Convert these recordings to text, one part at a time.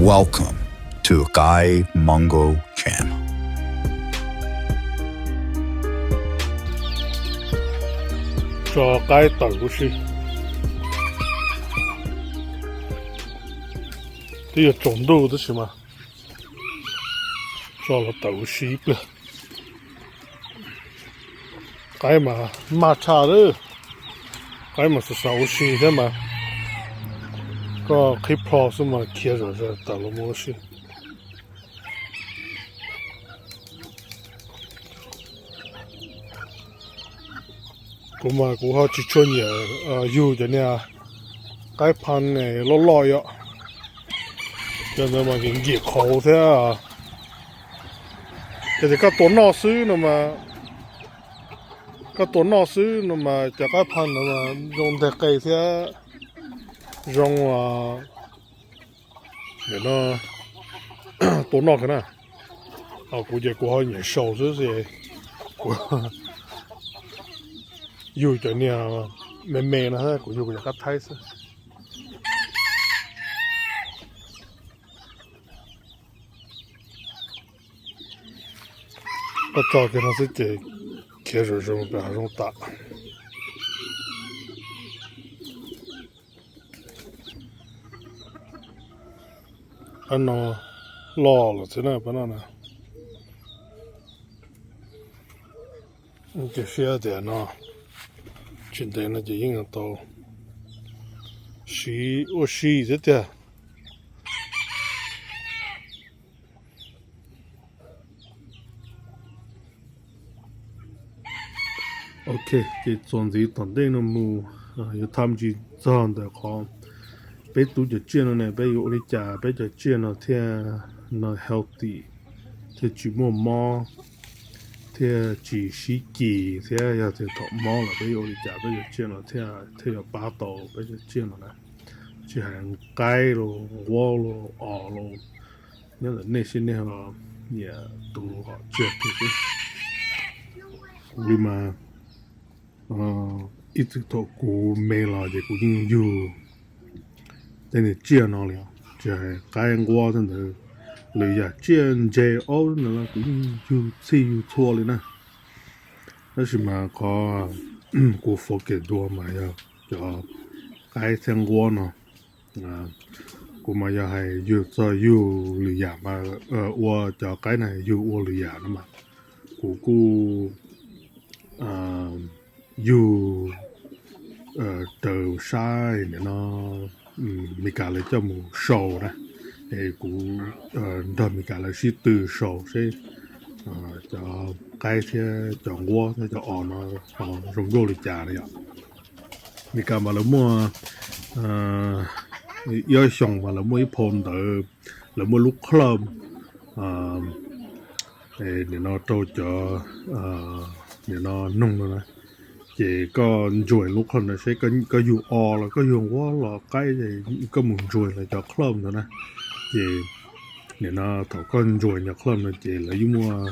Welcome to Kai Mongo Channel. Tso qaib tawm huv si. Twb yuav tsaus ntuj tab sis mas tso los tawm huv si ib pliag. Qaib mas maj tshaj lawm. Qaib mas xav xav huv si thiab mas, koj qhib plho xwb mas khiav zom zaws tawm los mus huv si. Kuv mas kuv ho tsis tshua nyiam yug cov niag qaib pha loj loj yom. Cov ntawd mas nkim nkim qhauv thiab. Ces tias koj tua noj xwb no mas, koj tua noj xwb no mas cov qaib pha ntawd mas zoo nteg qe thiab zoo no tua noj kawg na. Kuv ces kuv ho nyiam sau xwb es kuv yug cov niag me me no, kuv yug kuv cov qab thaib xwb. Koj tso kiag no xwb ces khiav zoo zoo pem hav zoov tas. Qab no loj lawm xwb na, pab no na. Ces siab tias no tsis ntev no ces yeej tau siv ua si xwb tiag. Ok, ces txuas ntxiv tom ntej no mus, yuav tham tsis txog ntawm qhov peb tub cov tsiaj no ne, peb yuav ua li cas peb cov tsiaj no thiaj no healthy, thiaj tsis muaj mob, thiab tsis sib kis thiab yog tias thaum mob lawm peb yuav ua li cas peb cov tsiaj no thiaj thiaj yuav pab tau peb cov tsiaj no na. Tsis hais qaib los, nquab los, os los, nyob ntawm nej seb nej ho nyiam tus hom tsiaj twg xwb. Kuv li mas ib txwm thaum kuv me los ces kuv yeej yug tej niag tsiaj no li os, tsis hais qaib nquab tej ntawd, lwm yam tsiaj ntse aub ntawd los kuv yeej yug txhij yug txhua li na. Tab sis mas qhov kuv focus dua mas yog cov qaib thiab nquab no. Kuv mas yog hais yug txog yug lwm yam mas ua cov qaib na yug ua lwm yam no mas kuv kuj yug raws sab nim no Meskas lawv coj mus sau na, es kuv nrog Meskas lawv sib tw sau seb cov qaib thiab cov nquab thiab cov os no ho zoo nkauj li cas na yom. Meskas mas lawv muaj ib ob xyoos mas lawv muaj ib phau ntawv, lawv muaj lub club nim no rau cov nim no noog no na. Ces koj join lub club ntawd seb koj yug os los koj yug nquab los qaib, koj mus join lawv cov club ntawd na. Ces nim no thaum koj join cov club no ces lawv yeej muaj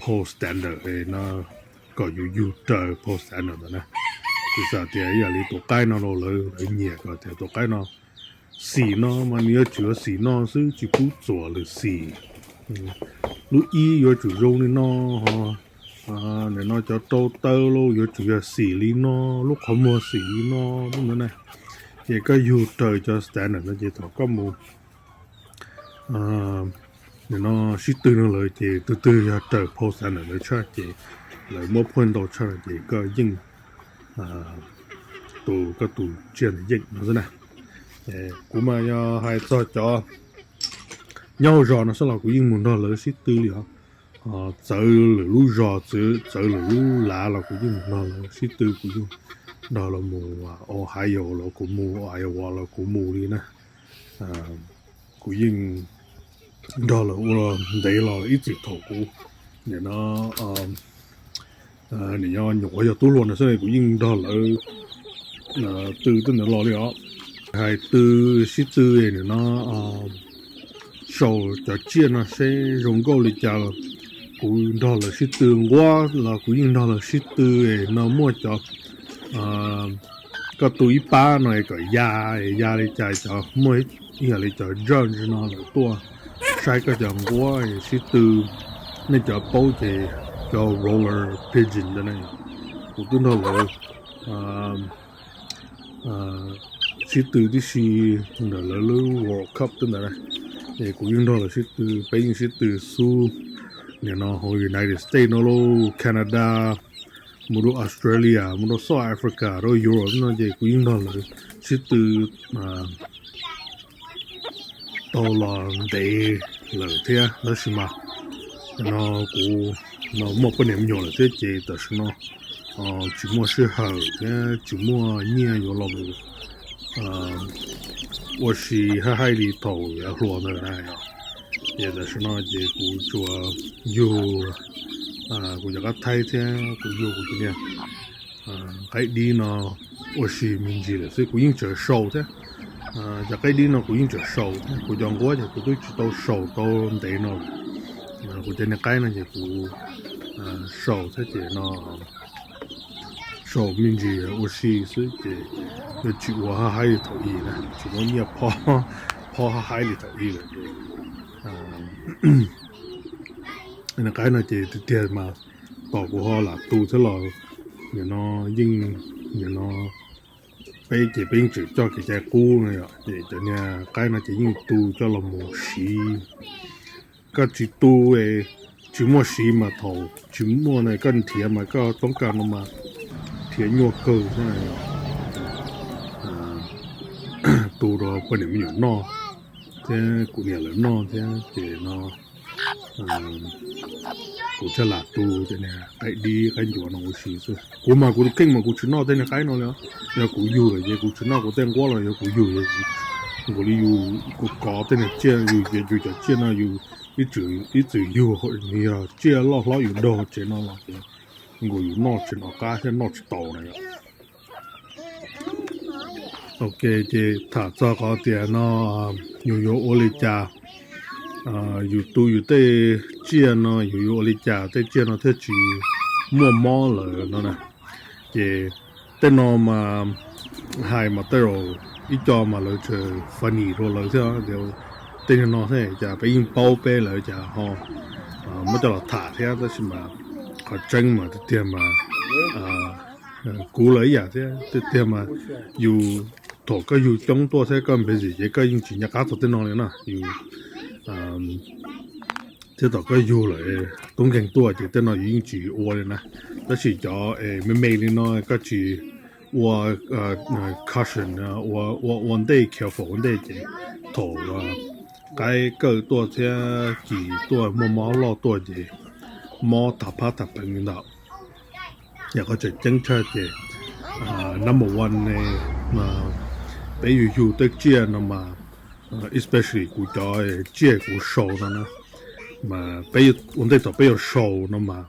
phau standard no kom yus yug raws phau standard ntawd na. Tsis xav tias ib yam li tus qaib no los lawv nyiam kom tias tus qaib no xim no mas nws yuav tsum yog xim no xwb, tsis pub txuam lwm xim. Lub ib yuav tsum zoo li no, nim no cov rau taw los yuav tsum yog xim li no, lub qhov muag xim li no, lub ntawd na. Ces koj yug raws cov standard no ces thaum koj mus nim no sib tw no lawm ces tus twg yog raws phau standard lawv tshaj ces lawv muab point ntau tshaj no ces koj yeej tus koj tus tsiaj ntawd yeej no xwb na. Kuv mas yog hais txog cov nyob hauv zos no xwb los kuv yeej mus nrog lawv sib tw li os. Txawv lwm lub zos, txawv lwm lub lav los kuv yeej mus nrog lawv sib tw, kuv yeej nrog lawv mus Ohio los kuv mus, Iowa los kuv mus li na. Kuv yeej nrog lawv ua ntev los ib txwm thaum kuv nim no nim no nyuam qhuav yog tub hluas no xwb kuv yeej nrog lawv tw tej ntawd los li os. Hais tw sib tw nim no sau cov tsiaj no seb zoo nkauj li cas los kuv nrog lawv sib tw, nquab los kuv yeej nrog lawv sib tw no muaj cov koj tu ib pab no kom ya, ya li cas cov muaj ib yam li cov judge no lawv tuaj saib koj cov nquab sib tw. Nej cov paub ces cov roller pigeon ntawd ne, kuv twb nrog lawv sib tw tib si ntawm lawv lub World Cup twb ntawd na. Es kuv yeej nrog lawv sib tw, peb yeej sib tw xub nim no hauv United States no lauj, Canada, mus rau Australia, mus rau South Africa, rau Europe no ces kuv yeej nrog lawv sib tw tau los ntev lawm thiab. Tab sis mas no kuv no muaj poj niam me nyuam lawm thiab ces tam sim no tsis muaj sij hawm thiab tsis muaj nyiaj yuav los mus ua si haj haib li thaum yav hluas ntawd na. Ces tam sim no ces kuv tsuas yug kuv cov qab thaib thiab kuv yug kuv tus niam qaib dib no ua si me ntsis lawm xwb. Kuv yeej tseem sau thiab, cov qaib dib no kuv yeej tseem sau thiab. Kuv cov nquab ces kuv twb tsis tau sau tau ntev no lawm. Kuv cov niag qaib no ces kuv sau thiab ces no sau me ntsis ua si xwb ces yuav tsis ua haj haib li thaum ub na, tsis muaj nyiaj phob haj haib li thaum ub lawm ces niag qaib no ces tiag tiag mas tom kuv ho lam tu thiab los nim no yeej, nim no peb ces peb yeej tseem coj kev cai qub no yom, ces cov niag qaib no ces yeej tu coj los mus siv. Koj tsis tu, tsis muaj siv mas thaum tsis muaj no koj nrhiav mas koj toob kas no mas nrhiav nyuaj kawg thiab. Tu rau poj niam me nyuam noj thiab kuv niam lawv noj thiab ces no kuv thiaj lam tu cov niag qaib dib qaib ncuav no ua si xwb. Kuv mas kuv tus kheej mas kuv tsis noj tej niag qaib no li. Yog kuv yug lawm ces kuv tsis noj kuv tej nquab los yog kuv yug, nkaus li yus kuv kov tej niag tsiaj, yus yus cov tsiaj no yus ib txwm yug, nws yog tsiaj loj hlob yus daug tsev no los ces nkaus yus noj tsis noj qab thiab noj tsis tau na yom. Ok, ces tham txog qhov tias no yus yuav ua li cas, yus tu yus tej tsiaj no yus yuav ua li cas tej tsiaj no thiaj tsis muaj mob lawm no na. Ces tej no mas hais mas tej zaum ib co mas lawv tseem funny rau lawv thiab tias tej no thiab cas peb yeej paub peb lawv cas ho muab coj los tham thiab, tab sis mas qhov tseeb mas tiag tiag mas kuv lawv ib yam thiab, tiag tiag mas yus thaum koj yug coob tuaj thiab koj npes zim ces koj yeej tsis nco qab txog tej no li na. Yus thiab thaum koj yug lawm tub nkeeg tuaj ces tej no yus yeej tsis ua li na. Tab sis cov me me li no koj tsis ua caution, ua ua ua ntej, careful ua ntej ces thaum qaib kawj tuaj thiab kis tuaj muaj mob loj tuaj ces mob tham phab tham peev li ntawd. Yog qhov tseem ceeb tshaj ces number one ne, peb yug yug tej tsiaj no mas, especially kuv cov tsiaj kuv sau no na, mas peb ua ntej thaum peb yuav sau no mas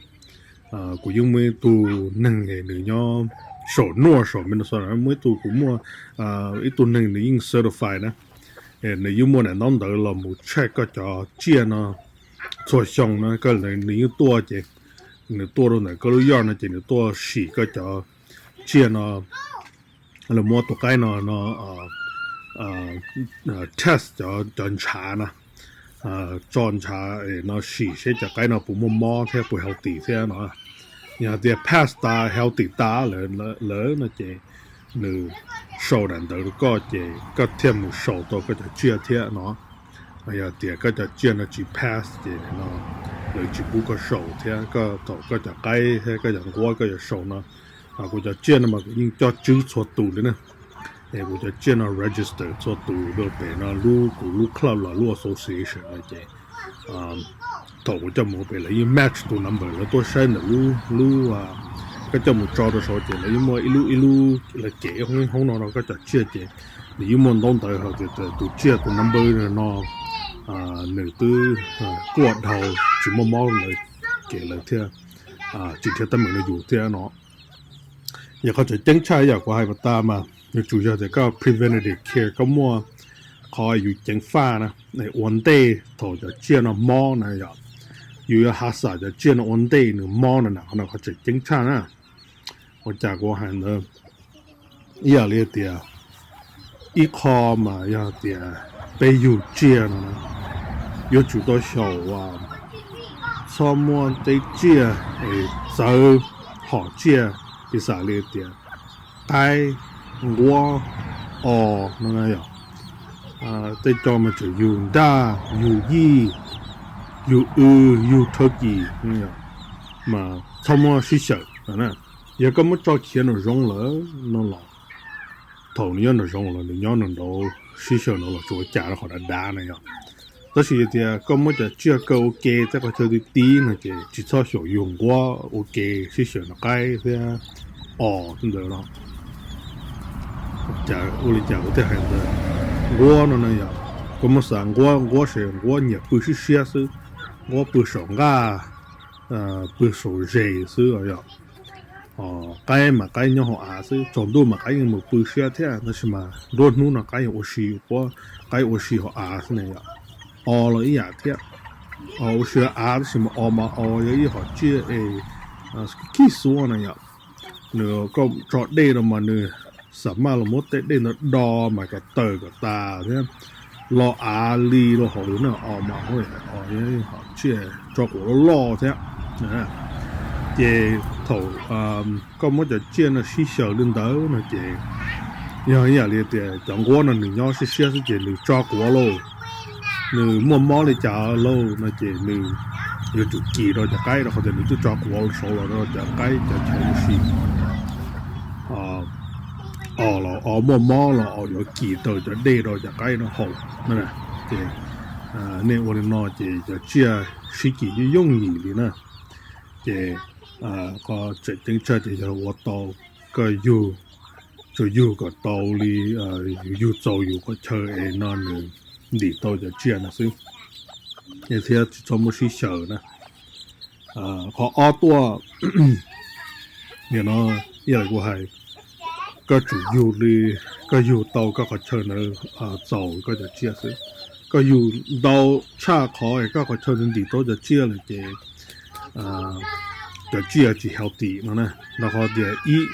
kuv yeej muaj ib tug neeg nws nyob saum nuaj saum Minnesota, muaj ib tug, kuv muaj ib tug neeg nws yeej certify na, nws yeej muaj daim ntaub ntawv los mus check koj cov tsiaj no txhua xyoo na. Koj nws yeej tuaj ces nws tuaj rau ntawm koj lub yard no ces nws tuaj sim koj cov tsiaj no, lawv muab tus qaib no no test cov ntshav na, tso ntshav no sim seb cov qaib no puas muaj mob thiab puas healthy thiab no. Yog tias pass tas, healthy tas lawm no ces nws sau daim ntawv rau koj ces koj thiaj mus sau tau koj cov tsiaj thiab no. Yog tias koj cov tsiaj no tsis pass ces no lawv tsis pub koj sau thiab. Koj thaum koj cov qaib thiab koj cov nquab koj yuav sau no, kuv cov tsiaj no mas kuv yeej coj tswb txhua tus li na. Es kuv cov tsiaj no register txhua tus rau pem no lub, kuv lub club los lub association no ces thaum kuv coj mus pem lawv yeej match tus number, lawv tuaj saib ntawm lub, lub koj coj mus tso rau saud ces lawv yeej muaj ib lub ib lub lawv kev hoob hoob no rau koj cov tsiaj ces nws yeej muaj ntaub ntawv hais tias tus tsiaj tus number no nws twb kuaj dhau, tsis muaj mob lawm ces lawv thiaj tsis nrhiav teeb meem rau yus thiab no. Yog qhov tseem ceeb tshaj yam kuv hais pas tas mas yuav tsum yog tias koj preventative care, koj muaj qhov yus ceev faj na, ua ntej thaum cov tsiaj no mob na yom. Yus yuav hav xam cov tsiaj no ua ntej nws mob no na, qhov no qhov tseem ceeb tshaj na. Ua cas kuv hais ntawd? ib yam li tias ib qho mas yog tias peb yug tsiaj no yuav tsum tau xyaum, txhob muab tej tsiaj es txawv hom tsiaj, piv xam li tias qaib, nquab, os no na yom. Tej co mas tseem yug nraj, yug yij, yug w, yug turkey, mas txhob muab sib xyaw. Yog koj muab tso khiav nraum zoov lawm no los, thaum nws nyob nraum zoov los nws nyob nraud sib xyaw nraud los tsuas ua cas rau qhov dav dav na yom. Tab sis yog tias koj muab cov tsiaj kaw ua ke tej qhov chaw ti ti no ces tsis txhob xyaum yug nquab ua ke sib xyaw nraum qaib thiab os ntawd no. Ua li cas kuv thiaj hais ntawd? Nquab no na yom, koj muab xav nquab, nquab ces nquab nyiam pw siab siab xwb, nquab pw saum nqaj, pw saum zes xwb yom. Qaib mas qaib nyob hauv av xwb, tsaus ntuj mas qaib yeej mus pw siab thiab, tab sis mas nruab hnub no qaib ua si, qaib ua si hauv av xwb ne yom. Os los ib yam thiab, ua si hauv av tab sis mas os mas os yog ib hom tsiaj es khib xuab na yom. Nws koj tso dej rau mas nws xam maj los muab tej dej ntawd do mas kom tawm kom tas thiab, lo av li rau hauv na. Os mas os yog ib hom tsiaj tso quav loj loj thiab. Ces thaum koj muab cov tsiaj no sib xyaw li ntawd no ces yog ib yam li tias cov nquab no nws nyob siab siab xwb ces nws tso quav lauj, nws muaj mob li cas lauj no ces nws yuav tsum kis rau cov qaib rau qhov tias nws twb tso quav saud los rau cov qaib cov chaw ua si. Os los os muaj mob los os yuav kis tau cov dej rau cov qaib no haus. Ces nej ua li no ces cov tsiaj sib kis yooj yim li na. Ces qhov tseem ceeb tshaj ces yog ua tau, koj yug, tsuas yug kom tau li, yug txaus yus qhov chaw es no nws ntim tau cov tsiaj no xwb, thiab tsis txhob muab sib xyaw na. Qhov ob tuaj, nim no ib yam li kuv hais, koj tsum yug li, koj yug tau koj qhov chaw ntawd txaus koj cov tsiaj xwb. Koj yug ntau tshaj qhov es koj qhov chaw ntawd ntim tau cov tsiaj lawm ces cov tsiaj tsis healthy no na. Rau qhov tias ib,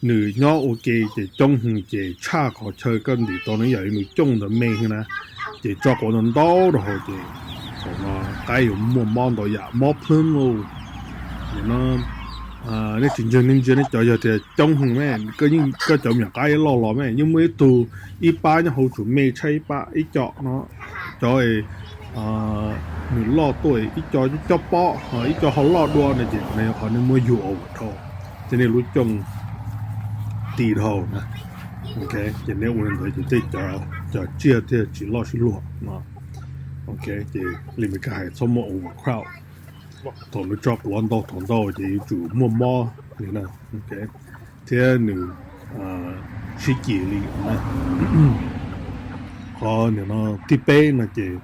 nws nyob ua ke ces coob heev ces tshaj qhov chaw koj ntim tau na, yam li nws cooj ntawd me heev na, ces tso quav ntau ntau rau hauv ces thaum no qaib yuav muaj mob ntau yam, mob plhwb lauj. Nim no nej tsis ntseeg nej ntsia nej cov yog tias coob heev me, koj cov me nyuam qaib loj los me yeej muaj ib tug, ib pab nyob hauv tsuas me tshaj ib pab, ib co no, cov nws loj tuaj ib co cob pob, ib co ho loj dua no ces qhov no yog qhov nej muab yug ua dhau, ces nej lub cooj ti dhau na. Ces nej ua li ntawd ces tej cov tsiaj thiaj tsis loj sib luag no. Ces li Meskas hais txhob muaj overcrowd. Thaum nws tso quav ntau thaum ntau ces yuav tsum muaj mob li na, thiab nws sib kis li na. Qhov nim no thib peb no ces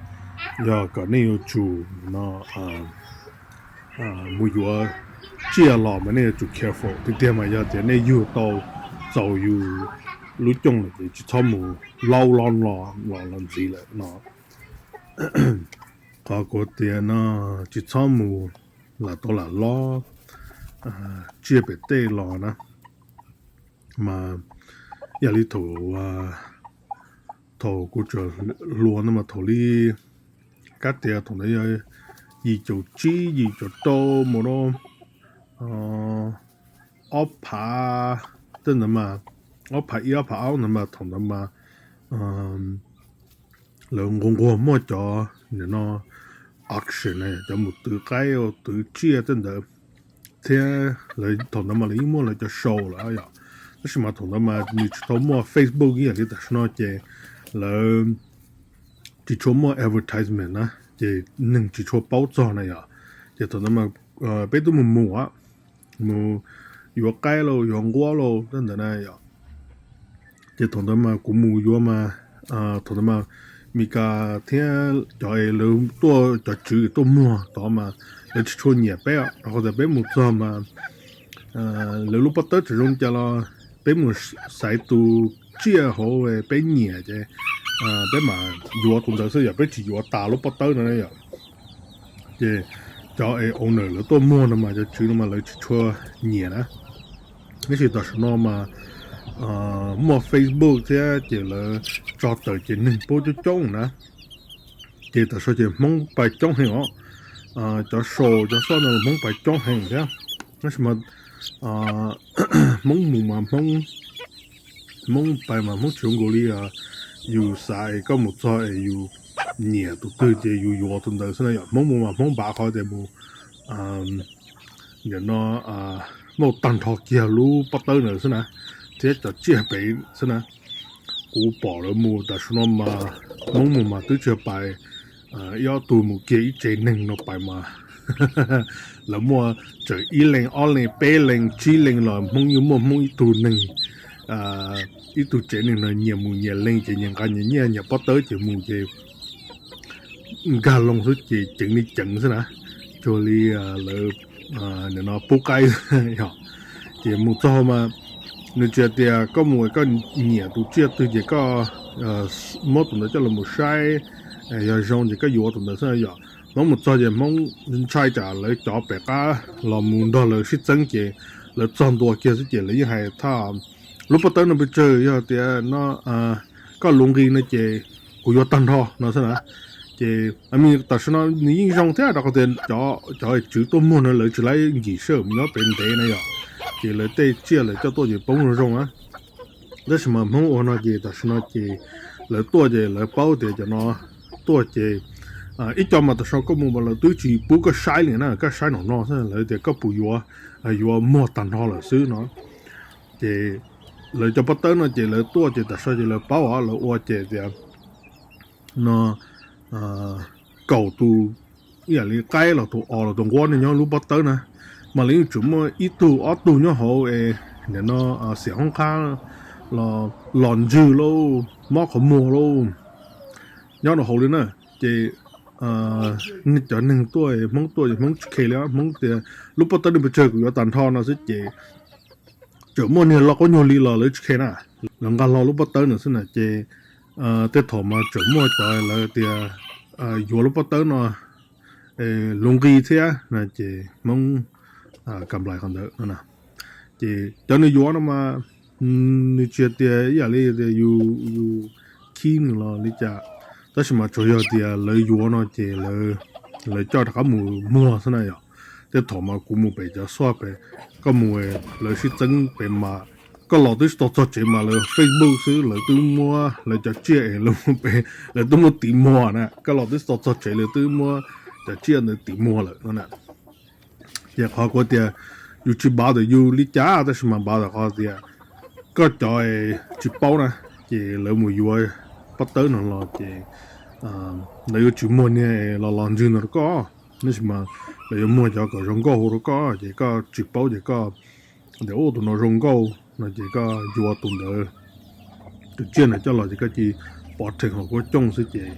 yog kom nej yuav tsum no mus yuav tsiaj los mas nej yuav tsum careful tiag tiag, mas yog tias nej yug tau txaus yus lub cooj lawm ces tsis txhob mus laub los los los ntxiv lawm no. Qhov kuv tias no, tsis txhob mus lam tau lam lob tsiaj pem tej los na. Mas yam li thaum, thaum kuv tseem hluas no mas thaum li, kab tias thaum ntawd yog yim caum tsib yim caum rau mus rau ob phav, tej ntawd mas ob phav ib ob phav ob ntawd mas thaum ntawd mas lawv nquag nquag muaj cov nim no auction na, cov mus twv qaib twv tsiaj tej ntawd, thiab lawv thaum ntawd mas lawv yeej muaj lawv cov show lawm yom. Tab sis mas thaum ntawd mas nws tsis tau muaj Facebook ib yam li tam sim no ces lawv tsis tshua muaj advertisement na, ces neeg tsis tshua paub txog na yom. Ces thaum ntawd mas peb twb mus mus mus yuav qaib lauj yuav nquab lauj tej ntawd na yom. Ces thaum ntawd mas kuv mus yuav mas, thaum ntawd mas Meskas thiab cov es lawv tuaj, cov tswv tuaj muag tod mas lawv tsis tshua nyiam peb, rau qhov tias peb mus txog mas lawv lub pob tawb tseem zoo cas los peb mus xaiv tus tsiaj hauv peb nyiam ces peb mam yuav tus ntawd xwb, yog peb tsis yuav tas lub pob tawb no yom. Ces cov es owner lawv tuaj muag no mas cov tswv no mas lawv tsis tshua nyiam na. Tab sis tam sim no mas muaj Facebook thiab ces lawv tso tawm ces neeg paub coob coob na. Ces tam sim no ces Hmoob pais coob heev os. Cov show cov xoj no Hmoob pais coob heev thiab. Tab sis mas Hmoob mus mas Hmoob, Hmoob pais mas Hmoob tsis zoo nkaus li yus xav es koj mus txog es yus nyiam tus twg ces yus yuav tus ntawd xwb na yom. Hmoob mus mas Hmoob npav qhov tias mus, nim no muaj tag nrho kiag lub pob tawb ntawd xwb na, thiab cov tsiaj pem xwb na. Kuv pom lawv mus tam sim no mas Hmoob mus mas twb tsis pais ib ob tug, mus kiag ib tsev neeg no pais mas lawv muaj tseem ib leeg ob leeg peb leeg tsib leeg los Hmoob yeej muaj Hmoob ib tug neeg, ib tug tsev neeg no nyias mus nyias leej ces nyias nqa nyias nyiaj nyias pob tawb ces mus ces nkag loo xwb ces ceev li ceev xwb na, cuag li lawv nim no pub qaib yom. Ces mus txog mas nws tsis hais tias koj mus koj nyiam tus tsiaj twg ces koj muab tus ntawd coj los mus saib, yog zoo ces koj yuav tus ntawd xwb yom. Hmoob mus txog ces Hmoob ntshai tsam lawv cov pem qab los mus nrog lawv sib txeeb ces lawv txog ntua kiag xwb ces lawv yeej hais thaj lub pob tawb no pes tsawg, yog tias no koj luv nqi no ces kuv yuav tag nrho no xwb na. Ces tam sim no nws yeej zoo thiab rau qhov tias cov tswv tuaj muag no lawv tsis laib nkim sij hawm mus nyob pem ntev na yom, ces lawv tej tsiaj lawv coj tuaj ces poob zoo zoo na. Tab sis mas Hmoob ua no ces tam sim no ces lawv tuaj ces lawv paub tias cov no tuaj ces ib co mas tam sim no koj mus mas lawv twb tsis pub koj saib li na, koj saib nom no xwb, lawv tias koj puas yuav, yuav muag tag nrho lawm xwb no. Ces lawv cov pob tawb no ces lawv tuaj ces tam sim no ces lawv paub os, lawv ua ces tias no kaum tus, ib yam li qaib los tus os los tus nquab nyob lub pob tawb na, mas lawv yeej tseem muaj ib tug ob tug nyob hauv es nim no xiam hoob qab los, los ntswg lauj, mob qhov muag lauj, nyob rau hauv li na. Ces cov neeg tuaj, Hmoob tuaj ces Hmoob tsis khe li, Hmoob tias lub pob tawb no pes tsawg kuv yuav tag nrho no xwb ces tseem muaj niag loj quab nyuag li los lawv tsis khe na, lawv nqa hlo lub pob tawb no xwb na. Ces tej thaum mas tseem muaj cov lawv tias yuav lub pob tawb no luv nqi thiab no ces Hmoob kam nplais qhov ntawd no. Ces cov nws yuav no mas nws tsis tias ib yam li tias yus, yus khib nws los li cas, tab sis mas tsuas yog tias lawv yuav no ces lawv coj rov qab mus muag xwb na yom. Tej thaum mas kuv mus pem cov xoj pem, koj mus lawv sib txeeb pem mas koj los twb tsis tau txog tsev mas lawv Facebook xwb lawv twb muab lawv cov tsiaj es lawv mus pem lawv twb muab tiv muag na, koj los twb tsis tau txog tsev lawv twb muab cov tsiaj ntawd tiv muag lawm no na. Ces qhov kuv tias yus tsis npav tias yus li cas tab sis mas npav tias qhov tias koj cov tsis paub na, ces lawv mus yuav pob tawb no los ces lawv yuav tsis muag niag los los ntswg no rau koj, tab sis mas lawv yuav muag cov kom zoo nkauj hauv rau koj, ces koj tsis paub ces koj tias ub tus no zoo nkauj no ces koj yuav tus ntawd, tus tsiaj ntawd coj los ces koj cia li pov rhees hauv kuab cooj xwb ces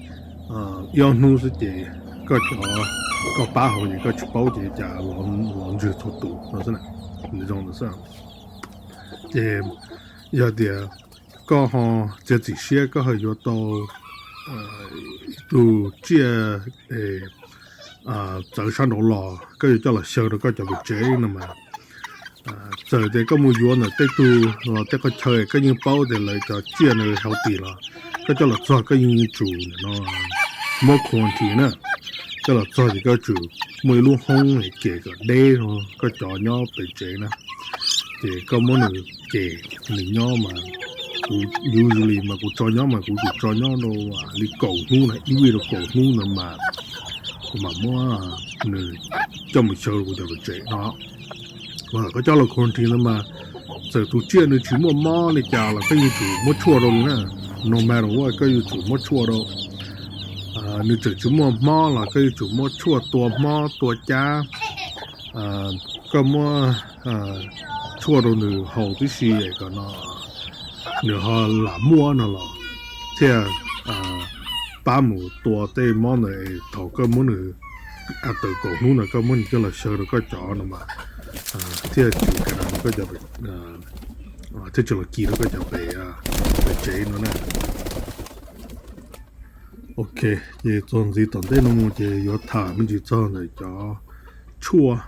ib ob hnub xwb ces koj cov, koj pab hauv ces koj tsis paub ces cas los ntswg txhua tus no xwb na. Nws zoo ntawd xwb. Ces yog tias koj ho txiav txim siab koj ho yuav tau ib tug tsiaj txawv sab nraud los koj yuav coj los xyaw rau koj cov pem tsev no mas, txawm tias koj mus yuav ntawm tej tug los tej qhov chaw koj yeej paub tias lawv cov tsiaj no healthy los koj coj los txog koj yeej yuav tsum no muab quarantine na. Coj los txog ces koj yuav tsum muaj ib lub hoob kem kom deb koj cov nyob pem tsev na. Ces koj muab nws kem, nws nyob mas kuv usually mas kuv tso nyob mas kuv tsum tso nyob rau li kaum hnub na, ib week rau kaum hnub ntawd mas kuv mam muab nws coj mus xyaw rau kuv cov pem tsev no. Koj coj los quarantine ntawd mas txawm tus tsiaj nws tsis muaj mob li cas los koj yuav tsum muab tshuaj rau li na. No matter what koj yuav tsum muab tshuaj rau. Nws tseem tsis muaj mob los koj yuav tsum muab tshuaj tua mob tua cab. Koj muab tshuaj rau nws haus tib si kom no nws ho lam muaj no los thiaj pab mus tua tej mob ntawd. Thaum koj muab nws, after kaum hnub no koj muab nws coj los xyaw rau koj cov no mas thiaj tsis ka da koj cov, thiaj tsis los kis rau koj cov pem, pem tsev no na. Ok, ces txog ntxiv tom ntej no mus ces yuav tham me ntsis txog ntawm cov tshuaj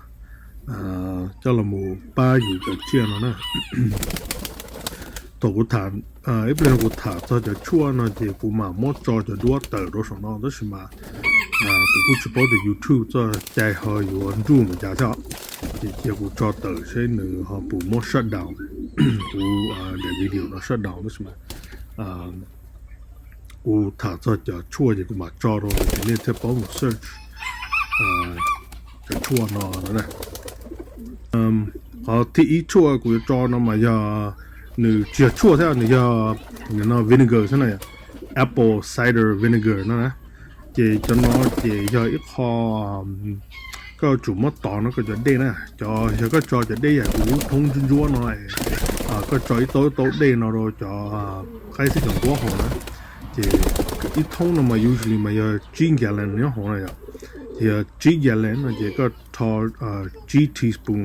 coj los mus pab yus cov tsiaj no na. thaum kuv tham, ib pliag no kuv tham txog cov tshuaj no ces kuv mam muab tso cov duab tawm rau saum no tab sis mas kuv kuj tsis paub tias YouTube txoj cai ho yuav nruj npaum cas thiab. Ces cia kuv tso tawm seb nws ho puas muab shutdown kuv daim video no shutdown tab sis mas kuv tham txog cov tshuaj ces kuv mam tso rau ces nej thiaj paub mus search cov tshuaj no na. Qhov thib ib tshuaj kuv yuav tso no mas yog, nws tsis yog tshuaj thiab, nws yog, nws no vinegar xwb na, apple cider vinegar no na. Ces cov no ces yog ib qho koj tsum muab tov no koj cov dej na, cov yog koj tso cov dej yam kuv lub thoob ntsuab ntsuab no, koj tso ib taub ib taub dej no rau cov qaib thiab cov nquab haus na, ces ib thoob no mas usually mas yog tsib gallon nyob hauv na yom. Ces yog tsib gallon no ces koj rho tsib teaspoon,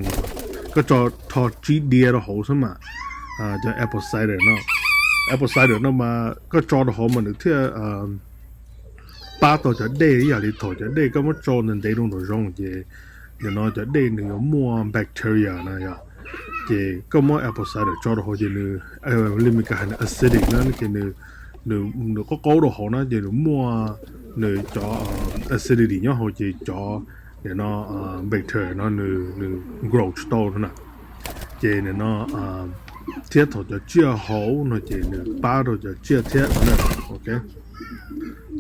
koj tso, rho tsib diav rau hauv xwb mas cov apple cider no, apple cider no mas koj tso rau hauv mas nws thiaj pab tau cov dej ib yam li thaum cov dej koj muab tso ntev ntev rau nraum zoov ces nim no cov dej nws yuav muaj bacteria na yom. Ces koj muab apple cider tso rau hauv ces nws, li Meskas hais nws acidic na, ces nws, nws qaub qaub rau hauv na ces nws muaj, nws cov acidity nyob hauv ces cov nim no bacteria no nws grow tsis tau no na. Ces nim no thiab thaum cov tsiaj haus no ces nws pab rau cov tsiaj thiab na.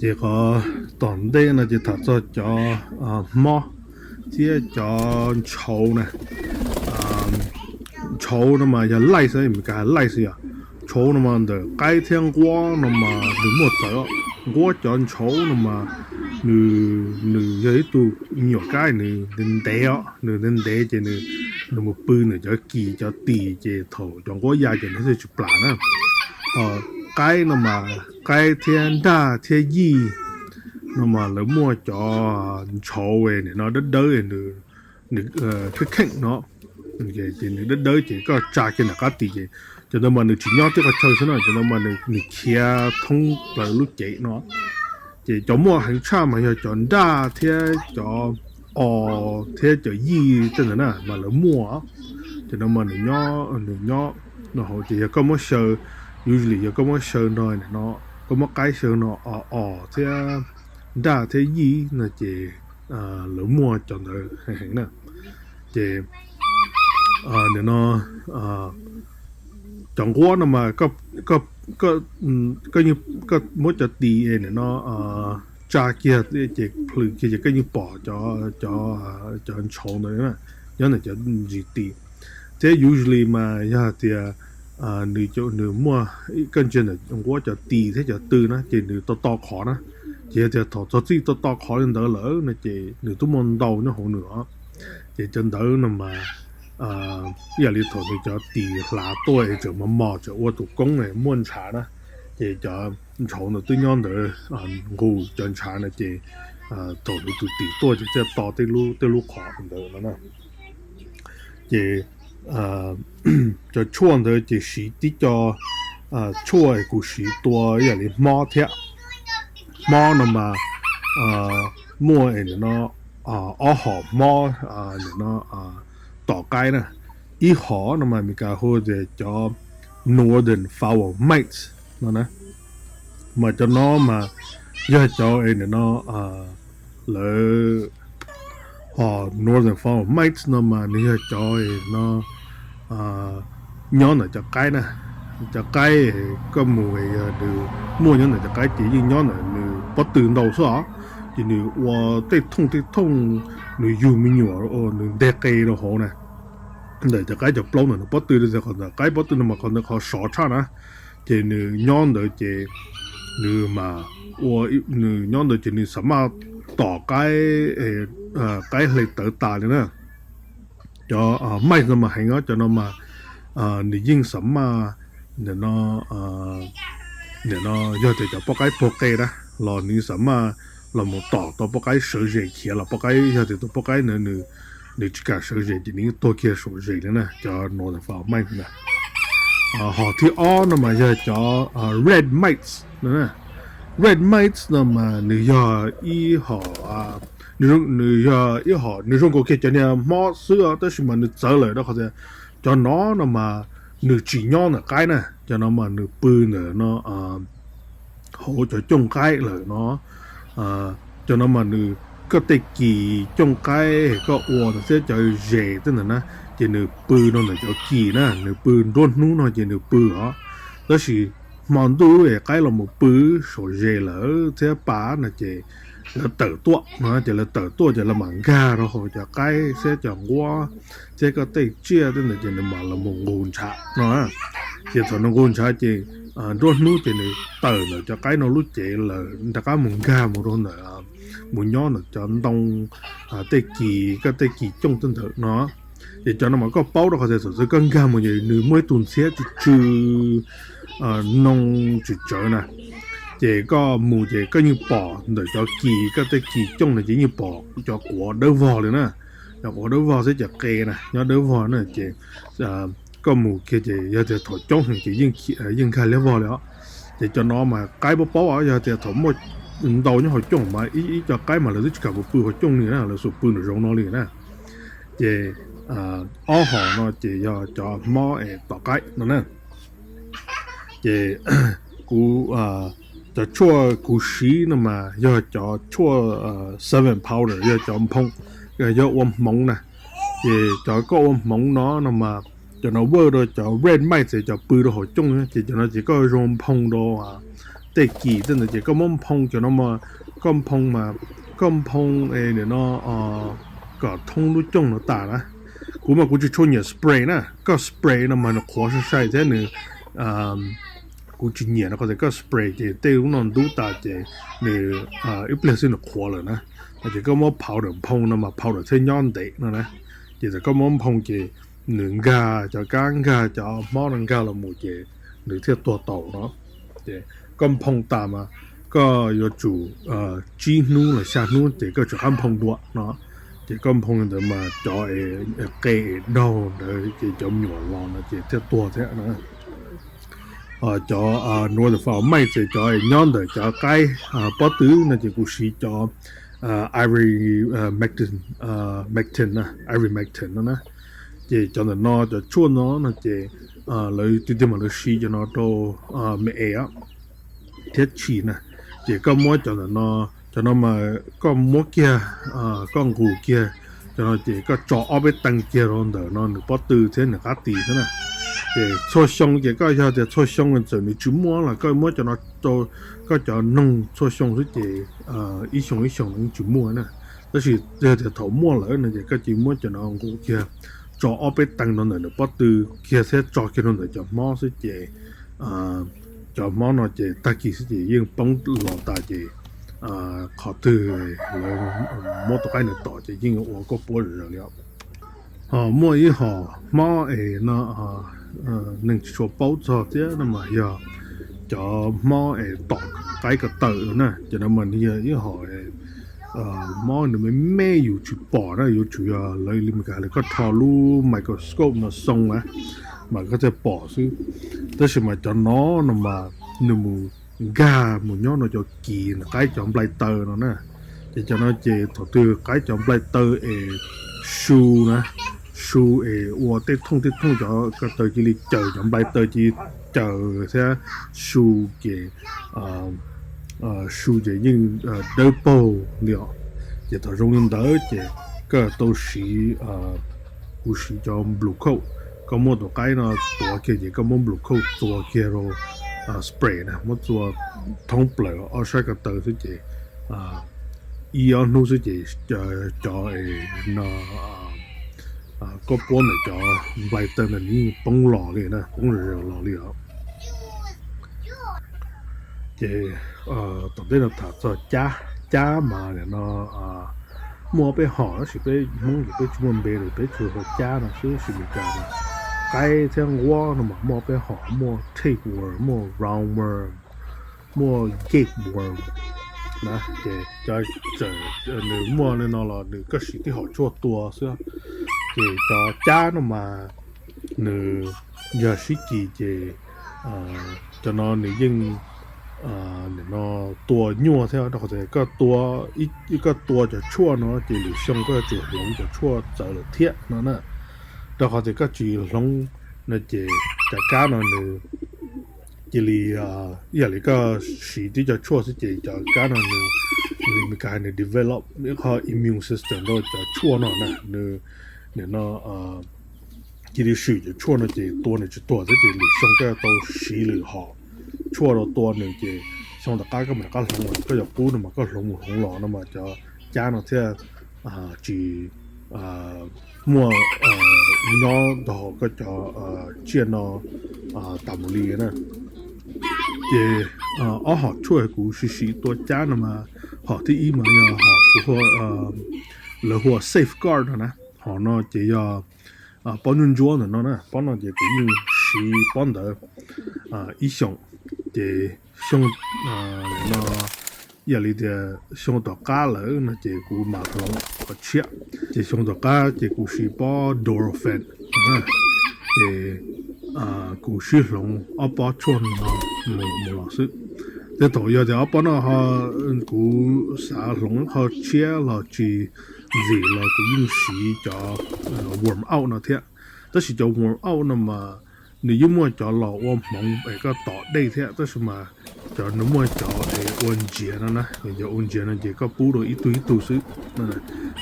Ces qhov tom ntej no ces tham txog cov hmob thiab cov ntshauv na. Ntshauv no mas yog lice, Meskas hais lice yom. Ntshauv no mas ntawm qaib thiab nquab no mas nws muaj txawv. Nquab cov ntshauv no mas nws, nws yog ib tug me nyuam qaib nws ntev ntev os, nws ntev ntev ces nws, nws mus pw nws cov kis cov tis ces thaum cov nquab ya ces nws thiaj tsis plam na. Qaib no mas qaib thiab nraj thiab yij no mas lawv muaj cov ntshauv nim no dawb dawb, nws, nws kheej kheej no, ces nws dawb dawb ces koj tsa kiag ntawm qab tis ces cov ntawd mas nws tsis nyob tib qhov chaw xwb no, cov ntawd mas nws khiav thoob plaws lub cev no. Ces cov muaj heev tshaj mas yog cov nraj thiab cov os thiab cov yij tej ntawd na mas lawv muaj. Cov no mas nws nyob, nws nyob no hauv ces yog koj muab xyaw, usually yog koj muab xyaw no, koj muab qaib xyaw no os thiab nraj thiab yij no ces lawv muaj cov ntawd heev heev na. Ces nim no cov nquab no mas koj muab cov tis es nim no tsa kiag ces plhws kiag ces koj yeej pom cov, cov ntshauv ntawd nyob ntawm cov ntsis tis. Thiab usually mas yog hais tias nws, nws muaj, koj ntsia ntawm nquab cov tis thiab cov tw na ces nws to to qhov na. Ces yog tias thaum txog txij to to qhov li ntawd lawm no ces nws twb muaj ntau nyob hauv nws os. Ces cov ntawd no mas ib yam li thaum nws cov tis hlav tuaj es tseem mos mos tseem ua tus koob muaj ntshav na, ces cov ntshauv ntawd twb nyob ntawd nqus cov ntshav no ces thaum nws tus tis tuaj ces thiaj to tej lub, tej lub qhov ntawd no na. Ces cov tshuaj ntawd ces siv tib co tshuaj es kuv siv tua ib yam li hmob thiab. Hmob no mas muaj es nim no ob hom hmob nim no tom qaib na. Ib hom no mas Meskas hu tias cov Northern Fowl Mites no na. Mas cov no mas yog cov es nim no lawv, Northern Fowl Mites no mas nws yog cov no nyob ntawm cov qaib na. Cov qaib koj mus yog nws muaj nyob ntawm cov qaib ces yeej nyob ntawm nws pob tw ntau xwb os. Ces nws ua tej thooj tej thooj, nws yug me nyuam, nws nteg qe rau hauv na. Ntawm cov qaib cov plaub ntawm nws pob tw, qhov ntawm qaib pob tw no mas qhov ntawd qhov sov tshaj na. Ces nws nyob ntawd ces nws mas ua, nws nyob ntawd ces nws xam maj tom qaib, qaib hle tawv tas li na. Cov mites no mas heev os, cov no mas nws yeej xam maj, nim no, nim no yog tias cov poj qaib puag qe na los nws yeej xam maj los mus tom tau poj qaib sawv zes khiav los poj qaib, yog tias tus poj qaib ntawd nws tsis kam sawv zes ces nws yeej tuag kiag saum zes li na, cov Northern Fowl Mites na. Hom thib ob no mas yog cov red mites no. Red mites no mas nws yog ib hom, nws yog ib hom, nws zoo nkaus kiag cov niag hmob xwb tab sis mas nws txawv lawm rau qhov tias cov no no mas nws tsis nyob ntawm qaib na. cov no mas nws pw ntawm no hauv cov cooj qaib lawm no. Cov no mas nws, koj tej kis cooj qaib koj ua ntawd thiab cov zes tej ntawd na, ces nws pw rau ntawm cov kis na, nws pw nruab hnub no ces nws pw os. Tab sis hmo ntuj es qaib los mus pw saum zes lawm thiab pas no ces lawv tawm tuaj no, ces lawv tawm tuaj ces lawv mam nkag rau hauv cov qaib thiab cov nquab thiab koj tej tsiaj tej ntawd ces nws mam los mus nqus ntshav no. Ces thaum nws nqus ntshav ces nruab hnub ces nws tawm ntawm cov qaib no lub cev lawm rov qab mus nkag mus rau ntawm, mus nyob ntawm cov ntoo, tej kis, koj tej kis cooj tej ntawd no. Ces cov no mas koj paub rau qhov tias thaum twg koj nkag mus ces nws muaj ib tug ntxhiab tsw tsw noo tsw tsawv na, ces koj mus ces koj yeej pom ntawm cov kis, koj tej kis cooj no ces yeej pom cov quav dawb vog li na. Cov quav dawb vog thiab cov qe na nyob dawb vog na ces koj mus kiag ces yog tias thaum coob heev ces yeej nkag liab vog li os. Ces cov no mas qaib paub paub os, yog tias thaum muaj ntau nyob hauv cooj mas ib co qaib mas lawv twb tsis kam mus pw hauv cooj li na, lawv xum pw nram zoov no li na. Ces ob hom no ces yog cov mob es tom qaib no na. Ces kuv, cov tshuaj kuv siv no mas yog cov tshuaj seven powder, yog cov nphoo, yog ua hmoov na. Ces cov koj ua hmoov no no mas cov no work rau cov rat mites, cov pw rau hauv cooj, ces cov no ces koj zoo nphoo rau tej kis tej ntawd ces koj muab nphoo cov no, koj nphoo mas, koj nphoo es nim no kom thoob lub cooj no tas na. Kuv mas kuv tsis tshua nyiam spray na, koj spray no mas nws qhuav sai sai thiab nws, kuv tsis nyiam no, qhov tias koj spray ces tej lub no ntub tas ces nws ib pliag xwb nws qhuav lawm na. No ces koj muab powder nphoo no mas powder thiaj nyob ntev no na. Ces thaum koj muab nphoo ces nws nkag cov kab, nkag cov mob no nkag los mus ces nws thiaj tuag tau no. Ces koj nphoo tas mas koj yuav tsum tsib hnub los xya hnub ces koj rov qab nphoo dua no. Ces koj nphoo li ntawd mas cov qe es daug ntawd ces cov me nyuam los no ces thiaj tuag thiab na. Cov Northern Forest mites ces cov nyob ntawm cov qaib pob tw no ces kuv siv cov ivermectin, ivermectin no na. Ces cov ntawm no cov tshuaj no no ces lawv tiag tiag mas lawv siv cov no rau me es thiab tshis na. Ces koj muab cov ntawm no, cov no mas koj muab kiag, koj nqus kiag cov no ces koj tso ob peb tee kiag rau ntawm no nws pob tw thiab nws qab tis xwb na. Ces txhua xyoo ces koj yog tias txhua xyoo txawm nws tsis muaj los koj muab cov no rau, koj cov noog txhua xyoo xwb ces ib xyoo ib xyoo los yeej tsis muaj na. Tab sis yog tias thaum muaj lawm no ces koj cia li muab cov no nqus kiag, tso ob peb tee rau ntawm nws pob tw kiag thiab tso kiag rau ntawm cov mob xwb ces cov mob no ces tag kis xwb ces yeej poob los tas ces qhov twg lawv muab tus qaib ntawd tom ces yeej ua koj puab zom zaws li os. Ho muaj ib hom mob es no neeg tsis tshua paub txog thiab no mas yog cov mob es tom qaib ko taw no na. Cov no mas nws yog ib hom mob nws me me yus tsis pom na, yuav tsum yog lawv li Meskas lawv koj rho lub microscope no xoo na mas koj thiaj pom xwb. Tab sis mas cov no no mas nws mus nkag mus nyob no cov kis nws qaib cov nplai taw no na. Ces cov no ces thaum twg qaib cov nplai taw es su na, su es ua tej thooj tej thooj cov ko taw cia li caws, cov nplai taw cia li caws thiab su ces su ces yeej dawb paug li os. Ces thaum zoo li ntawd ces koj tau siv, kuv siv cov blue coat, koj muab tus qaib no tuav kiag ces koj muab blue coat txua kiag rau, spray na, muab txua thoob plaws ob sab ko taw xwb ces ib ob hnub xwb ces cov no koj puab ntawm cov nplai taw ntawd nws yeej poob los li na, poob zom zaws los li os. Ces tom ntej no tham txog cab, cab mas nim no muaj peb hom tab sis peb Hmoob ces peb tsis muaj npe li, peb tsuas hu cab no xwb, sis Meskas mas qaib thiab nquab no mas muaj peb hom, muaj tapeworm, muaj roundworm, muaj gapeworm na. Ces cov txawm nws muaj li no los nws koj siv tib hom tshuaj tua xwb. Ces cov cab no mas nws yog sib kis ces cov no nws yeej nim no tua nyuaj thiab, rau qhov tias koj tua cov tshuaj no ces lwm xyoo koj yuav tsum hloov cov tshuaj txawv lawm thiab no na. Rau qhov tias koj tsis hloov no ces cov kab no nws cia li, ib yam li koj siv tib co tshuaj xwb ces cov kab no nws, li Meskas hais nws develop ib qho immune system rau cov tshuaj no na, nws, nim no cia li swm cov tshuaj no ces tua nws tsis tuag thiab ces lwm xyoo koj yuav tau siv lwm hom tshuaj rau tua nws ces xyoo tom qab koj mam rov qab hloov los, koj yuav qub no mas koj hloov mus hloov los no mas cov kab no thiaj tsis muaj nyob rau hauv koj cov tsiaj no tas mus li na. Ces ob hom tshuaj kuv siv siv tua kab no mas hom thib ib mas yog hom kuv, lawv hu ua safeguard no na. Hom no ces yog pob ntsuab ntsuab ntawm no na, pob no ces kuv yeej siv pob ntawd ib xyoos, ces xyoo no, yam li tias xyoo tom qab lawm no ces kuv mam hloov qhov tshiab, ces xyoo tom qab ces kuv siv pob Nurofen, ces kuv sib hloov ob pob tshuaj no mus los xwb. Tej thaum yog tias ob pob no ho kuv xav hloov qhov tshiab los tsis ntxim los kuv yeej siv cov warm out no thiab. Tab sis cov warm out no mas nws yeej muaj cov los ua hmoov es koj tom dej thiab, tab sis mas cov nws muaj cov es ua ntsiav no na, cov ua ntsiav no ces koj pub rau ib tug ib tug xwb.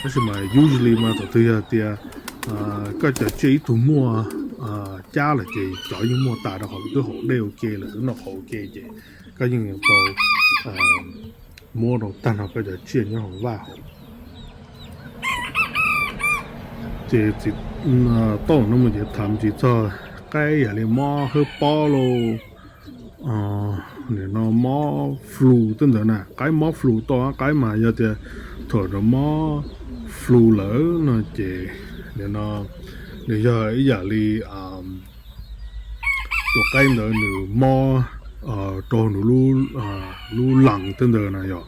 Tab sis mas usually mas thaum twg yog tias koj cov tsiaj ib tug muaj kab lawm ces cov yeej muaj tas rau qhov twb haus dej ua ke lawm, twb noj qhauv ua ke ces koj yeej yuav tau muab rau tag nrho koj cov tsiaj nyob hauv vaj hauv. Ces txij thaum no mus ces tham ntsis txog qaib yam li mob hawb pob lauj, nim no mob flu tej ntawd na, qaib mob flu tau, qaib mas yog tias thaum nws mob flu lawm no ces nim no nws yog ib yam li tus qaib ntawd nws mob rau nws lub lees tej ntawd na, yog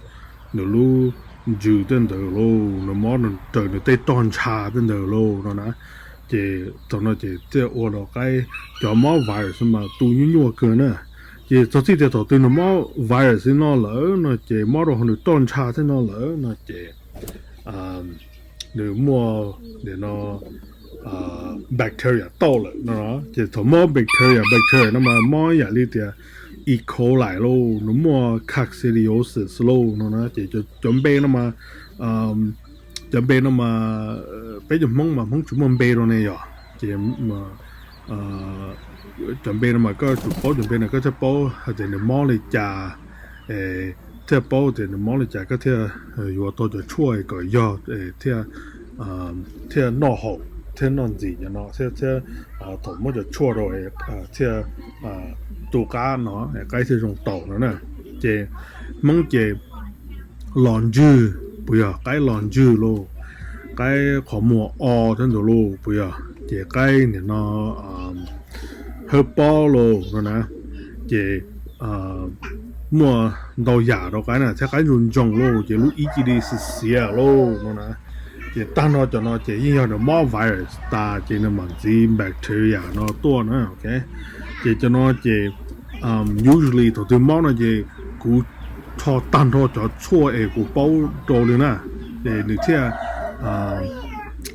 nws lub ntsws tej ntawd lauj, nws mob raws nws tej roj ntsha tej ntawd lauj no na. Ces thaum no ces thiaj ua rau qaib, cov mob virus mas tu nyuaj nyuaj kawg na. Ces txog txij tias thaum twg nws mob virus no lawm no ces mob rau hauv nws roj ntsha tej no lawm no ces nws muaj nim no bacteria tau lawm no. Ces thaum mob bacteria, bacteria no mas mob yam li tias E. coli lauj, nws muaj coccidiosis lauj no na. Ces cov npe no mas, cov npe no mas peb cov Hmoob mas Hmoob tsis muaj npe rau ne yom. Ces cov npe no mas koj tsum paub cov npe no koj thiaj paub hais tias nws mob li cas, thiaj paub tias nws mob li cas koj thiaj yuav tau cov tshuaj kom yog thiaj, thiaj noj haum thiab noj ntxim cov no thiab, thiab thaum muab cov tshuaj rau thiaj tu qab no qaib thiaj zoo taus no na. Ces Hmoob ces los ntswg puas yog, qaib los ntswg lauj, qaib qhov muag o thiab ntawd lauj puas yog, ces qaib nim no hawb pob lauj no na. Ces muaj ntau yam rau qaib na, thiab qaib ntsoog ntsoog lauj, ces lub ib ce li xiav xiav lauj no na. Ces tag nrho cov no ces yeej yog nws mob virus tas ces nws mam ntxiv bacteria no tuaj na. Ces cov no ces usually thaum twg mob no ces kuv rho tag nrho cov tshuaj es kuv paub rau li na, ces nws thiaj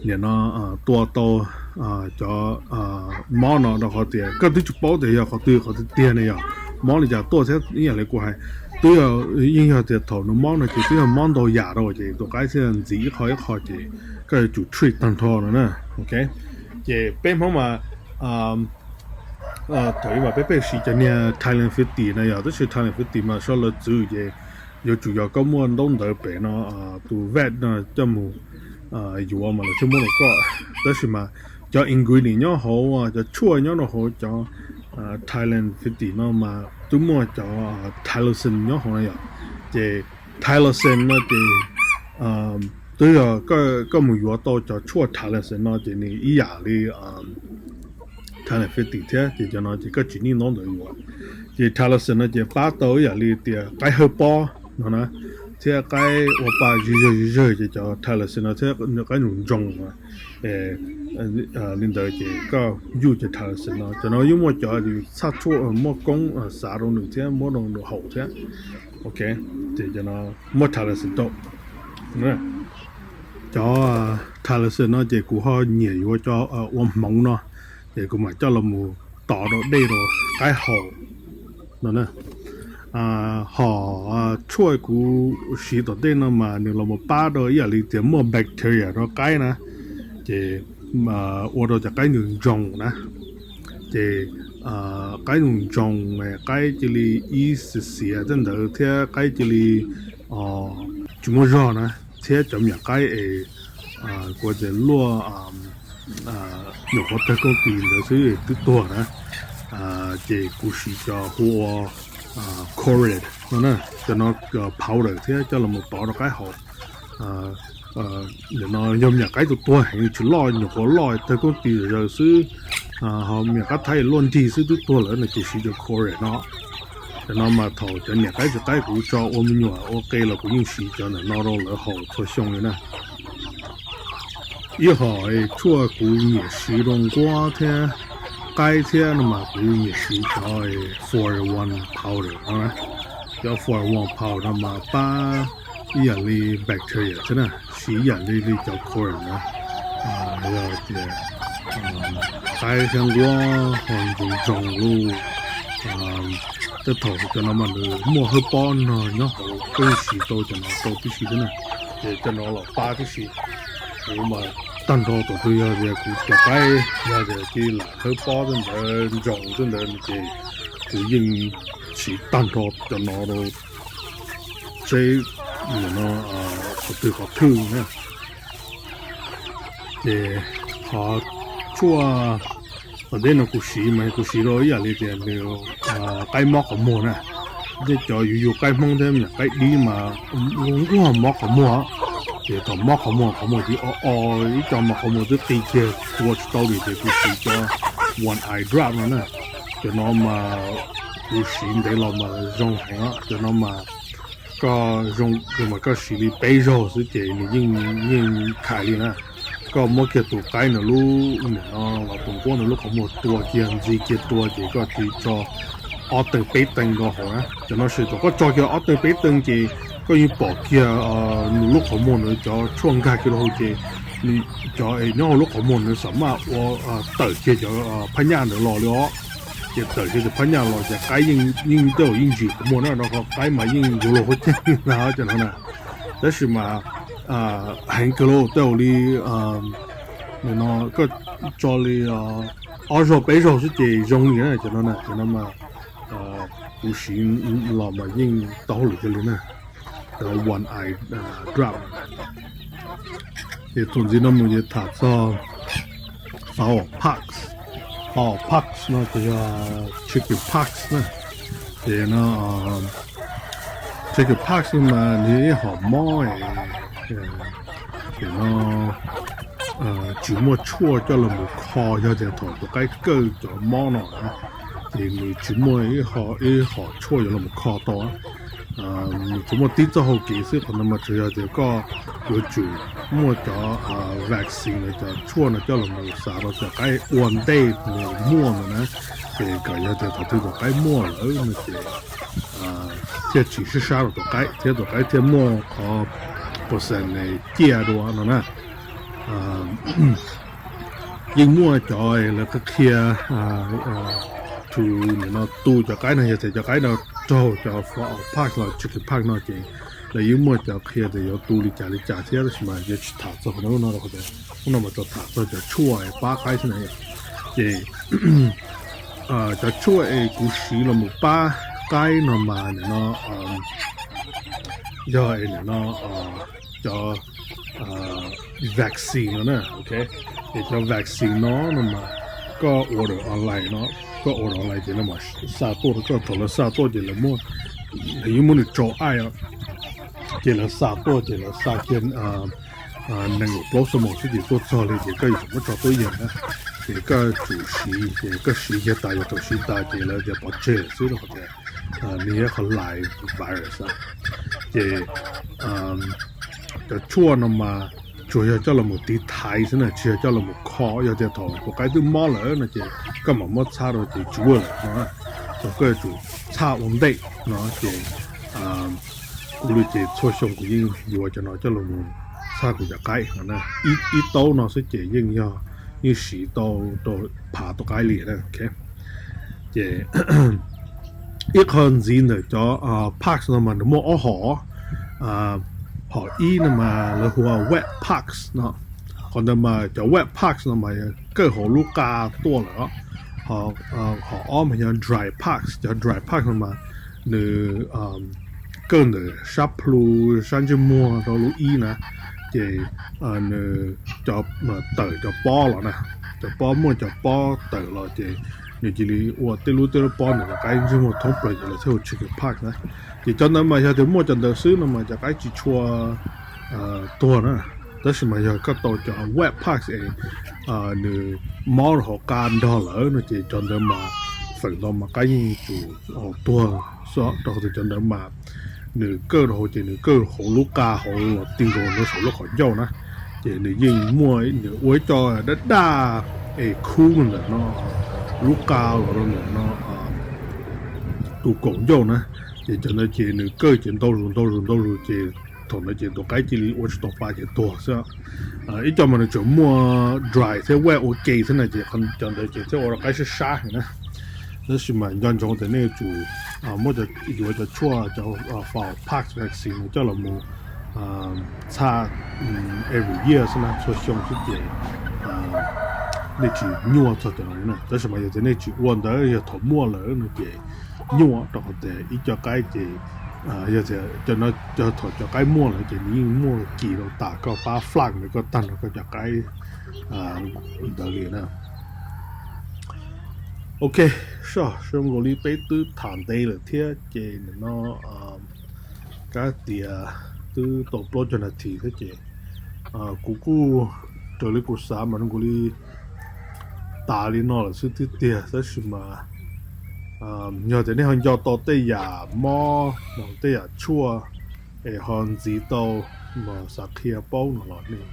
nim no tua tau cov mob no rau qhov tias koj twb tsis paub tias yog qhov twg qhov tiag tiag ne yog mob li cas tuaj thiab. Ib yam li kuv hais, twb yog, yeej yog tias thaum nws mob no ces twb yog mob ntau yam rau ces tus qaib thiaj ntxiv ib qho ib qho ces koj yuav tsum treat tag nrho no na. Ces peb Hmoob mas thaum ub mas peb pheej siv cov niag Tylenol fifty na yog, tab sis Tylenol fifty mas sawv lawv txwv ces yuav tsum yog koj muaj ntaub ntawv pem no, tus vet no coj mus yuav mas lawv thiaj muab rau koj. Tab sis mas cov ingredient nyob hauv, cov tshuaj nyob rau hauv cov Tylenol fifty no mas twb muaj cov Tylosin nyob hauv na yom. Ces Tylosin no ces twb yog koj mus yuav tau cov tshuaj Tylosin no ces nws ib yam li Tylenol fifty thiab, ces cov no ces koj tsis need ntaub ntawv yuav. Ces Tylosin no ces pab tau ib yam li tias qaib hawb pob no na, thiab qaib ua pa zig zawg zig zawg ces cov Tylosin no thiab qaib ntsoog ntsoog li ntawd ces koj yuj cov Tylosin no. Cov no yeej muaj cov txhaj tshuaj muaj koob xav rau nws thiab muab rau nws haus thiab. Ok, ces cov no muab Tylosin rau. Cov Tylosin no ces kuv ho nyiam yuav cov ua hmoov no, ces kuv mam coj los mus tov rau dej rau qaib haus. no na. Hom tshuaj kuv siv tom ntej no mas nws los mus pab rau ib yam li tias muaj bacteria rau qaib na, ces ua rau cov qaib nws ntsoos na, ces qaib nws ntsoos, qaib cia li ib xiav xiav tej ntawd thiab qaib cia li tsis muaj zog na, thiab cov me nyuam qaib es kuv tias luaj nyuam qhuav tawg koob tis ntawd xwb twb tuag na. Ces kuv siv cov hu ua Corid no na, cov no powder thiab coj los mus tov rau qaib haus. Nim no yog me nyuam qaib tus tuag heev tsis loj, nyuam qhuav loj tawg koob tis zaws xwb, ho me nyuam qaib thaib luaj nrig xwb twb tuag lawm no ces siv cov Corid no. Cov no mas thaum cov niam qaib txiv qaib kuv tso ua me nyuam ua qe los kuv yeej siv cov ntawm no rau lawv haus txhua xyoo li na. Ib hom tshuaj kuv nyiam siv rau nquab thiab qaib thiab no mas kuv nyiam siv cov four one powder no. Cov four one powder no mas pab ib yam li bacteria thiab na, siv ib yam li li cov Corid na. Yog tias qaib thiab nquab ho ntsoos ntsoos lug, tej thaum cov no mas nws muaj hawb pob no nyob hauv, koj yeej siv tau cov no tau tib si thiab na. Ces cov no los pab tib si. Kuv mas tag nrho thaum twg yog tias kuv cov qaib yog tias cia li lam hawb pob tej ntawd ntsoos tej ntawd ces kuv yeej siv tag nrho cov no rau seb no qhov twg qhov thwj na. Ces qhov tshuaj tom ntej no kuv siv mas kuv siv rau ib yam li tias nws qaib mob qhov muag na. Tej cov yus yug qaib Hmoob thiab me nyuam qaib dib mas nquag mob qhov muag, ces thaum mob qhov muag qhov muag tiv o o ib co mas qhov muag twb qi kiag tua tsis tau li ces kuv siv cov one eye drop no na. Cov no mas kuv siv ntev los mas zoo heev os. Cov no mas koj zoo mas koj siv li peb zaug xwb ces nws yeej yeej khais li na. Koj muab kiag tus qaib nws lub nim no los tus nquab nws lub qhov muag tua kiag ntxiv kiag tua ces koj cia li tso ob teev peb teev rau hauv na. Cov no sis thaum koj tso kiag ob teev peb teev ces koj yeej pom kiag nws lub qhov muag nws cov tshuaj nkag kiag rau hauv ces cov es nyob hauv lub qhov muag nws xam maj ua tawm kiag cov phab nyaj ntawd los li os. Ces tawm kiag cov phab nyaj los ces qaib yeej tej zaum yeej ntsim qhov muag na, rau qhov qaib mas yeej yuav luag huab ceg na cov no na. Tab sis mas heev kawg li, tej zaum li nim no koj tso li ob zaug peb zaug xwb ces zoo li na cov no na. Cov no mas kuv siv los mas yeej tau hauj lwm kawg li na. Cov one eye drop. Ces thaum ntxiv no mus ces tham txog fowl pox. Fowl pox no ces yog chicken pox na. Ces no chicken pox mas nws ib hom mob es no tsis muaj tshuaj coj los mus kho, yog tias thaum tus qaib kawj cov mob no na, ces nws tsis muaj ib hom tshuaj yuav los mus kho tau. Nws tsuas muaj tib txoj hau kev xwb, qhov no mas tsuas yog tias koj yuav tsum muaj cov vaccine los cov tshuaj no coj los mus xav rau cov qaib ua ntej nws muaj ntawd na. Ces kom yog tias thaum twg tus qaib muaj lawm no ces thiaj tsis sab sab rau tus qaib thiab tus qaib thiaj muaj qhov percent ciaj dua no na. Yeej muaj cov lawv qhia, tus nim no tu cov qaib no yog tias cov qaib no raug cov fowl pox los chicken pox no ces lawv yeej muaj cov qhia tias yuav tu li cas li cas thiab, tab sis mas yuav tsis tham txog qhov no lub no rau qhov tias lub no mas tsuas tham txog cov tshuaj pab qaib xwb na. Ces cov tshuaj es kuv siv los mus pab qaib no mas nim no yog es nim no cov vaccine no na, ok. Ces cov vaccine no no mas koj order online no, koj order online ces lawv mam xa tuaj rau koj. Thaum lawv xa tuaj ces lawv muab, lawv yeej muab nws tsau aib os, ces lawv xa tuaj ces lawv xa kiag nees nkaum plaub xuab moos xwb ces tuaj txog li ces koj yuav tsum muab tso tuaj ib yam na. Ces koj tsum siv ces koj siv kiag tas, yog thaum siv tas ces lawv tias pov tseg lawm xwb rau qhov tias nws yog qhov live virus. Ces cov tshuaj no mas tsuas yog coj los mus tiv thaiv xwb na, tsis yog coj los mus kho. Yog tias thaum tus qaib twb mob lawm no ces koj mam muab txhab rau ces tsis ua lawm no, thaum koj yuav tsum txhab ua ntej no ces kuv li ces txhua xyoo kuv yeej yuav cov no coj los mus txhab kuv cov qaib no. Ib taub no xwb ces yeej yog, yeej siv tau rau phav tus qaib li na. Ces ib qho ntxiv ntawm cov parks no mas nws muaj ob hom. Hom ib no mas lawv hu ua wet parks no. Qhov ntawd mas cov wet parks no mas kawj hauv lub qa tuaj lawm. Hom ob mas yog dry parks. Cov dry parks no mas nws kawj ntawm sab plhu, sab ntsej muag rau lub ib na, ces nws tawm cov pob los na, cov pob, muaj cov pob tawm los ces nws cia li ua tej lub tej lub pob ntawm cov qaib ntsej muag thoob plaws ces lawv thiaj hu chicken pox na. Ces cov ntawd mas yog tias muaj cov ntawd xwb no mas cov qaib tsis tshua tuag na. Tab sis mas yog koj tau cov wet pox es nws mob rau hauv qa nrog lawm no ces cov ntawd mas feem ntau mas qaib yeej yuav tsum tuag xwb, rau qhov tias cov ntawd mas nws kawj rau hauv ces nws kawj hauv lub qa hauv los ti nkaus rau saum lub qhov ncauj na. Ces nws yeej muaj, nws ua ib co daj daj es khub ntawm no, lub qa los rau ntawm no tus kaum ncauj na. Ces cov ntawd ces nws kawj ces ntau zus ntau zus ntau zus ces thaum ntawd ces tus qaib cia li ua tsis tau pa ces tuag xwb. Ib co mas nws tseem muaj dry thiab wet ua ke thiab na ces cov ntawd ces thiaj ua rau qaib sab sab heev na. Tab sis mas nco ntsoov tias nej yuav tsum muab, yuav cov tshuaj, cov fowl pox vaccine no coj los mus txhaj every year xwb na, txhua xyoo xwb ces nej tsis nyuaj txog cov no na. Tab sis mas yog tias nej tsis ua ntawd, yog thaum muaj lawm no ces nyuaj, rau qhov tias ib co qaib ces yog tias thaum cov qaib muaj lawm ces nws yeej muaj kis rau tas koj pab flag ntawd koj tag nrho koj cov qaib ntawd li na. Ok, soj, zoo nkaus li peb twb tham ntev lawm thiab ces nim no kab tias twb tau plaub caug nas this thiab ces kuv kuj raws li kuv xav mas zoo nkaus li tas li no lawm xwb tiag tiag. Tab sis mas yog tias nej ho nco tau tej yam mob, tej yam tshuaj es ho ntxiv tau mas xav qhia paub no los nej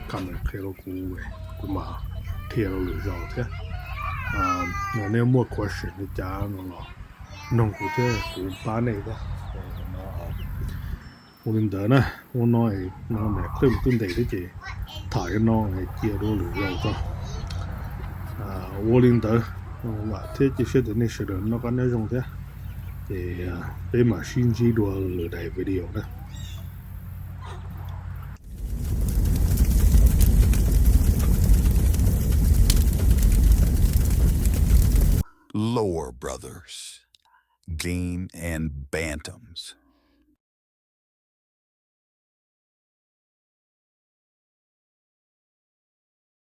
comment qhia rau kuv, kuv mam qhia rau lwm zaus thiab. Nej muaj question li cas no los noog kuv thiab kuv pab nej thiab. Ua li ntawd na, ua no, no niam qhwj mus twb ntev thiab ces tham li no cia rau lwm zaus tso. Ua li ntawd, vam thiab cia siab tias nej sawv daws noj qab nyob zoo thiab. Ces peb mam sib ntsib dua lwm daim video na. Lower Brothers, Game and Bantams.